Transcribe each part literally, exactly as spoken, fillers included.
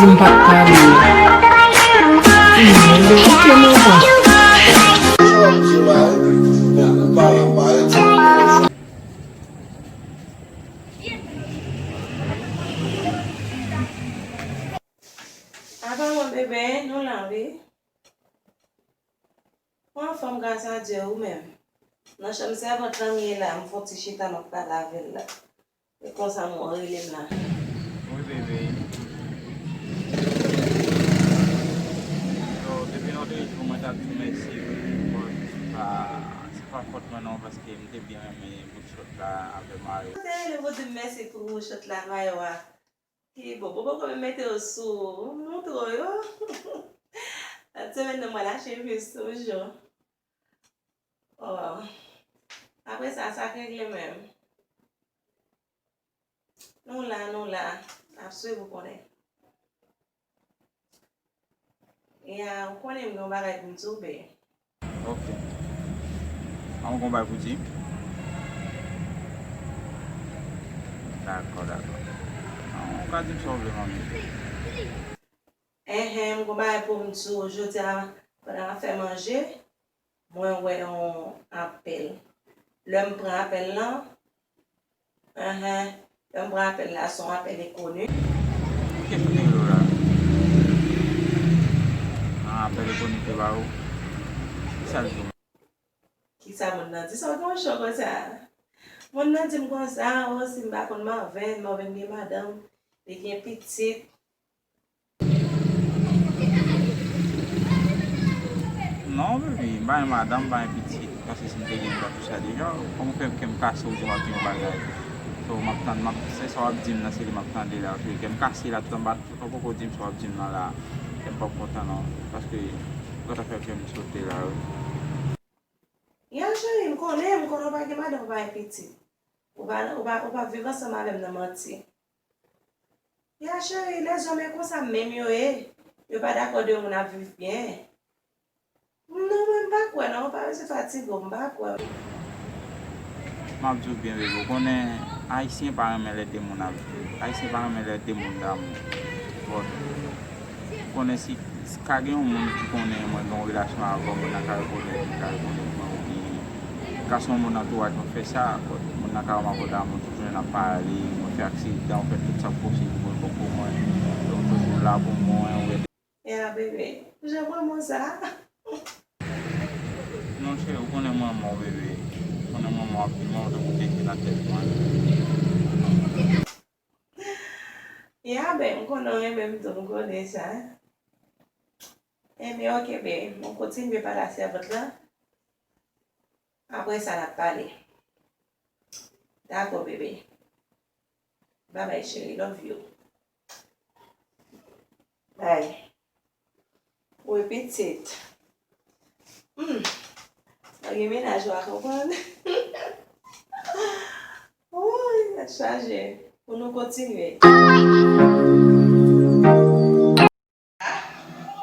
M pa t pale. Hmm, mwen de oke, mwen bon. Apa mwen bebe, nou la wi. Mwen anfòm gras a Dye, ou menm? Nan chanm sèvant lan m ye la, m fon ti chita m ap pale avè l la. E konsa mwen rele m la. Wi bebe. So, depi lè w te ret pou mwen, t ap di w mèsi wi. Bon, se pa, se pa fòt mwen non, paske m te byen renmen bout shot la avè mayo. Ou te rele pou di m mèsi pou shot la, mayo a. Ki bon, bon, bon, kòman mete yo sou, montre yo. Lòt semèn nan, mwen al achte plis toujou. Oh. Apre sa, sa k regle menm? Nou la, nou la. N ap swiv, ou konnen. Ya, ou konnen m gen yon bagay pou m di w, bebe. Ok. A, ou gon bagay pou di m? Dakò, dakò. A, ou ka di m sa w vle, manmi. Enhen, m gon bagay pou m di w. Jodi a, pandan m ap fè manje, mwen wè yon apèl. Lè m pran apèl lan, enhen, lè m pran apèl la, se yon apèl enkoni. Kiyès ki te rele w la? A, apèl enkoni te ba ou? Kisa l di w? Kisa moun nan di? Sa w gen yon cho konsa? Moun nan di m konsa, o, si m pa konn Marven, Marven gen madanm, li gen pitit. Non, baby, m pa gen madanm, m pa gen pitit, paske si m te gen, m t ap touche a deja. Kòman w fè kè m kase, ou di w ap di yon bagay? So, m ap tann, m ap, se sa w ap di m nan, se li m ap tande la, ok? Kè m kase la, tout anba, tout anpoko di m sa w ap di m nan la. Kè m p ap kontan non, paske ou gentan fè kè m sote la, wi. Ya cheri, m konnen, m konnen w pa gen madanm, w pa gen pitit. Ou pa, ou pa, ou pa viv ansanm avè m nan manti. Ya cheri, lèzòm e konsa menm yo ye. Yo pa dakò de yon moun ap viv byen. Non, mwen m pa kwè non, ou pa bezwen fatige w, m pa kwè. M ap di w byen, bebe, ou konnen Ayisyen pa renmen lè de moun ap viv. Ayisyen pa renmen lè de moun damou. Bon, ou konnen si, si ka gen yon moun ki konnen mwen gen yon relasyon avè w, moun nan ka rekonèt, li ka rekonèt mwen, oubyen ka se yon moun antouraj mwen fè sa, bon, moun nan ka wè m avè w damou, tout jounen n ap pale, mwen fè aksidan, ou fè tout sa k posib pou mwen, bon, pou mwen. Donk, toujou la pou mwen, ou ede. Ya, bebe, jan manman sa. Non, cheri, ou konnen manman w, bebe. Ou konnen manman w ap di manman w tankou tete nan tèt mwen. Ya, bebe, m konnen w renmen m tou, m konnen sa. Enben, oke, bebe, mwen kontinye pale a sèvant lan. Apre sa, n ap pale. Dakò, bebe. Babay, cheri, love you. Bay. Wi, pitit. Hmm. Lage mennaj ou a konprann. Woy, tèt chaje. Pou nou kontinye.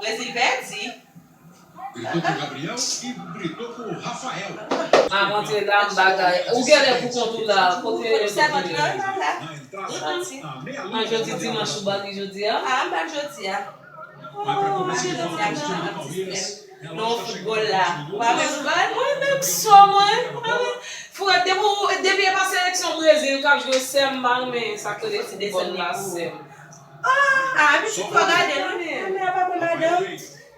Brezil pèdi. Avanse la, m bagay. Ou genlè pou kont ou la. Kote sèvant lan, li pa la. Li pati. An, jodi dimanch, ou ba li jodi a? A, m ba l jodi a. Oh, jodi a, m nan ap distrè m. Non, foutbòl la. Ou pa renmen foutbòl? Mwen menm sò mwen. Frè, depi, depi e pa seleksyon Brezil k ap jwe, sè m pa renmen sa k rele foutbòl la, sè m. Ah, ah, pitit fò gade l wi, men. Men apa pou madanm?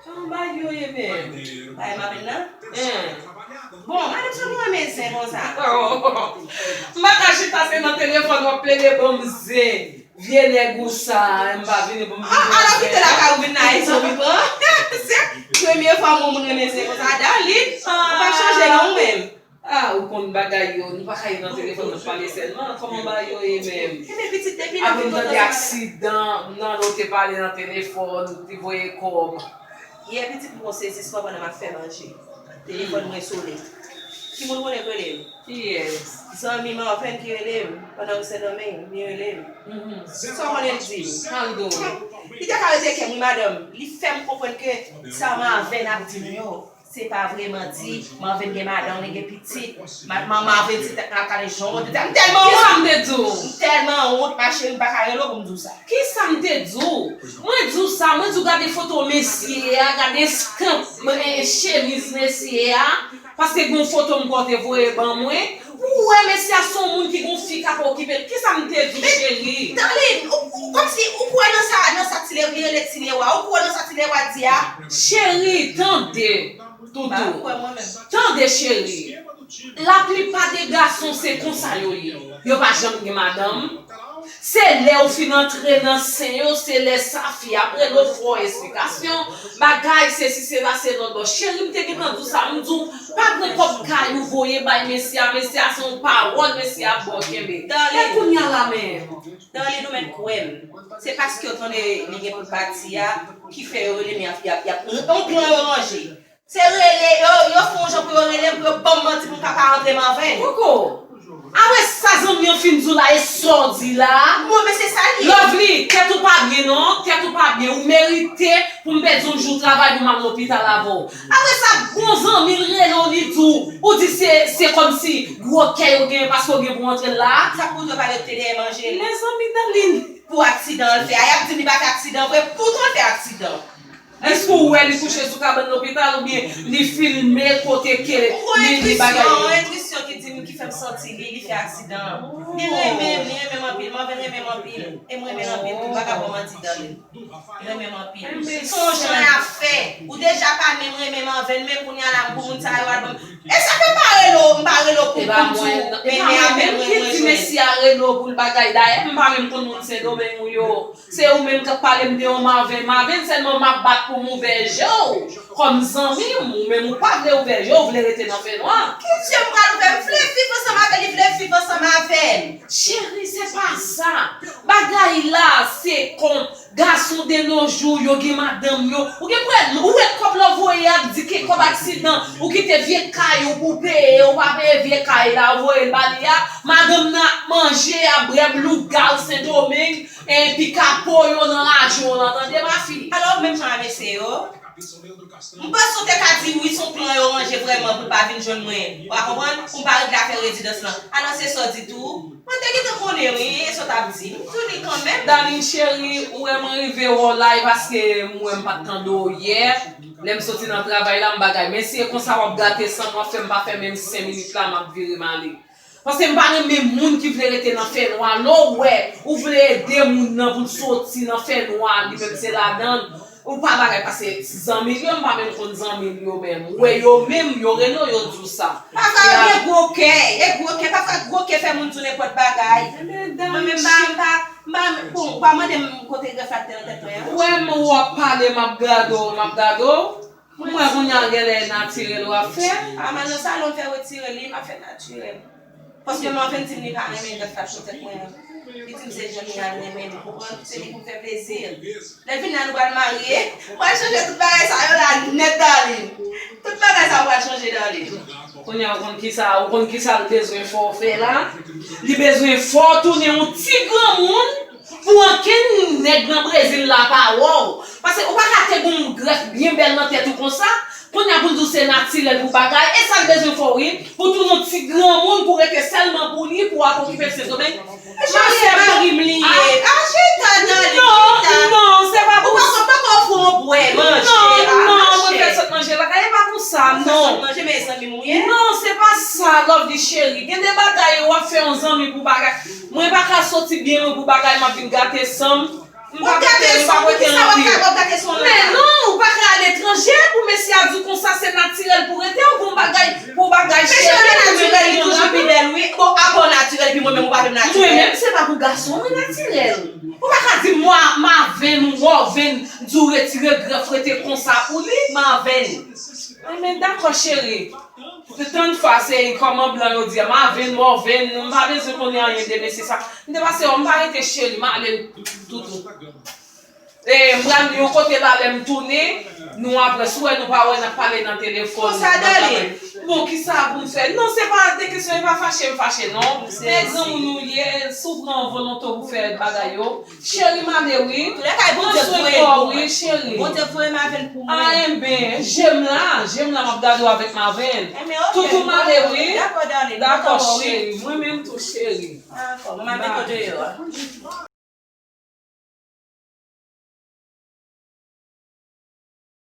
Jan bagay yo ye menm? Ay, madanm nan? Hein. Bon, madanm sa pou renmen zen konsa. M pa ka chita se nan telefòn w ap plede ban m zen. Vye nèg ou sa, m pa vini pou m vin. Ah, alò kite lakay ou vin nan Ayiti ou vin pran. Se premye fwa m wè moun renmen zen konsa. Darline, ou pa chanje non ou menm. Ah, ou konn bagay yo, nou pa ka ye nan telefòn, n ap pale sèlman. Kòman bagay yo ye menm? Ebyen, pitit, depi lè m vin tande aksidan, nan lè w te pale nan telefòn, ou te voye kòb. Yè, pitit, m gon sezisman pandan m ap fè manje. Telefòn mwen sone. Ki moun konnen k rele m? Kiyès? Zanmi Marven ki rele m. Pandan m Sendomeng, li rele m. Sa w konnen l di m? Sa l di w? Li te ka rete kè m, wi, madanm. Li fè m konprann ke sa Marven ap di m yo. Se pa vre manti, Marvin gen madanm, li gen pitit. Ma- ma- Marvin se tèt nan kale jan w te tèt. M tèlman wont. Kisa m te di w? M tèlman wont, ma cheri, m pa ka rele w pou m di w sa. Kisa m te di w? Mwen di w sa, mwen di w gade foto mesye a, gade eskanp, eh, chemiz mesye a, paske gen yon foto m kwè w te voye ban mwen. Ou wè mesye a se yon moun ki gen yon fi k ap okipe l. Kisa m te di w, cheri? Darline, ou, ou, kòmsi ou kwè nan sa, nan sa Ti Le, li rele Ti Lewa. Ou kwè nan sa Ti Lewa di a? Cheri, tande, Toutou. Tande, cheri. Laplipa de gason se konsa yo ye. Yo pa janm gen madanm. Se lè ou fin antre nan sen yo, se lè sa fi ap rele w fè w esplikasyon. Bagay, sesi, sela, se lòtbò. Cheri, m te gentan di w sa, m di w, pa pran kòb kay ou voye bay mesye a, mesye a se yon pawòl mesye a ap ba w kenbe. E kounye a la menm? Darline, ou mèt kwè m. Se paske yo tande li gen pou l pati a, ki fè yo rele m, y ap, y ap, y ap, yon plan yo ranje. Se rele, yo, yo fè yon jan pou yo rele m, pou yo ban m manti, pou m ka pa antre m avè l. Koko, apre sa zanmi an fin di w la, e sa w di la? Bon, men se sa l ye. Lovely, tèt ou pa byen non, tèt ou pa byen, ou merite pou m pèdi yon jou travay pou m al lopital avè w. Apre sa, bon zanmi l rele w, li di w, ou di se, se kòmsi gwo kè yo genyen paske w gen pou w antre l la. Sa pou w pale te dèyè manje l. Mezanmi, Darline. Pou aksidan l fè a, y ap di m li pa fè aksidan vre, poutan l fè aksidan. Èske w wè li kouche sou kabann lopital oubyen li filme kote ke li, li bagay yo? Yon entwisyon ki di m, ki fè m santi li, li fè aksidan. Li renmen m, li renmen m anpil, Marvin renmen m anpil. E m renmen l anpil tou, m pa ka ba w manti, Darline. Li renmen m anpil. Se yon jan y ap fè. Ou deja pa menm renmen Marvin, men kounye a la pou moun sa yo al ban m. E sa fè m pa rele w, m pa rele w pou, pou m di w, men, men apèl mwen, mwen jwenn. Ki ti mesye a rele w pou l bagay? Dayè, m pa menm konn moun Sendomeng ou yo. Se ou menm k ap pale m de yon Marvin. Marvin sèlman m ap bat pou m ouvè je w kòm zanmi m. Ou menm ou pa vle ouvè je w, ou vle rete nan fènwa. Ki je m pral ouvè? M vle viv ansanm avè l, li vle viv ansanm avè m. Cheri, se pa sa. Bagay la, se kon gason de nos jours, yo gen madanm yo. Ou gen pou wè, ou wè kòb la w voye ap di ke kòb aksidan, ou kite vye kay ou pou peye, ou pa peye vye kay la, ou voye l ba li a. Madanm nan ap manje, ap bwè bluegrass Sendomeng, e pikapo yo nan raje w lan, tande, ma fille? Alò, menm jan a mesye yo, m panse w te ka di wi, se yon plan yo ranje vrèman pou l pa vin jwenn mwen. Ou a konprann? Pou m pa regle afè rezidans lan. Alò, se sa w di tou? Mwen te gentan konnen wi, e sa w t ap di. M di w li kanmenm. Darline cheri, ou wè mwen rive wè w la, e paske m wè m pa t tande w yè. Lè m soti nan travay la, m bagay. Men si e konsa w ap gate san m, w ap fè m pa fè menm senk minit la, m ap vire m ale. Paske m pa renmen moun ki vle rete nan fènwa. Lè w wè, ou vle ede moun nan pou l soti nan fènwa, li menm se ladan l. Ou pa bagay, paske zanmi l yo, m pa menm konn zanmi l yo menm. Ou wè yo menm, yo rele w, yo di w sa. Pafwa yo gen gwo kè, e gwo kè, pafwa gwo kè fè moun di w nenpòt bagay. Mwen menm m pa, m pa, m pa, bon, ou pa mande m kote grèf la te nan tèt mwen an. Ou wè m, w ap pale, m ap gade w, m ap gade w. Mwen kounye a genlè natirèl w ap fè. A, m al nan salon, m fè retire li, m ap fè natirèl. Paske Marvin di m li pa renmen grèf la sou tèt mwen an. Li di m se Johnny a renmen l, ou konprann? Se li pou m fè plezi. Lè l vin la, nou pral marye. M pral chanje tout bagay sa yo la nèt, Darline. Tout bagay sa yo pral chanje, Darline. Kounye a, ou konn kisa, ou konn kisa l bezwen fè w fè la? Li bezwen fè w tounen yon ti granmoun. Pou ankenn nèg nan Brezil la pa wè w. Paske ou pa ka te gon grèf byen bèl nan tèt ou konsa. Kounye a pou l di w se natirèl pou bagay. E sa l bezwen fè w wi. Pou tounen yon ti granmoun pou rete sèlman pou li, pou w ap okipe l Sendomeng. Manje mari m li ye. A, chita, Darline, chita. Non, non, se pa pou sa. Ou pa konn poko ofri w yon bwè, manje. Non, non, mwen fè sot manje lakay, e pa pou sa, non. Fè sot manje, men zanmi m ou ye. Non, se pa sa, Lovely cheri. Gen de bagay ou ap fè yon zanmi pou bagay. Mwen pa ka soti byen mwen pou bagay m ap vin gate san m. M pa ka rete, m pa rete anpil. Men non, ou pa ka al etranje pou mesye a di w konsa se natirèl pou rete, ou gon bagay pou bagay cheri. Mesye yo natirèl, li toujou pi bèl wi. Bon, apa w natirèl epi mwen menm ou pa vle m natirèl? Mwen menm se pa pou gason mwen natirèl. Ou pa ka di m Marvin ou Morvin di w retire grèf rete konsa pou li. Marvin. Enben dakò cheri. Tann fwa se kòman blan yo di a, Marvin, Morvin, m pa bezwen konnen anyen de mesye sa. M te pase wè w, m pa rete cheri, m ale toutou. E, m pral yon kote la, lè m tounen, nou apre, si w wè nou pa wè, n ap pale nan telefòn. Konsa, Dani. Bon, kisa pou m fè? Non, se pa de kesyon, e pa fache m fache, non. Men granmoun ou ye, si w pran volonte w pou fè bagay yo, cheri, m ale wi. Pran swen kò w wi, cheri. Bondye voye m avè l pou mwen. A, enben, je m la, je m la, m ap gade w avèk Marvin. Toutou, m ale wi. Dakò, cheri. Mwen menm tou, cheri. Dakò, m ap mete w deyò a.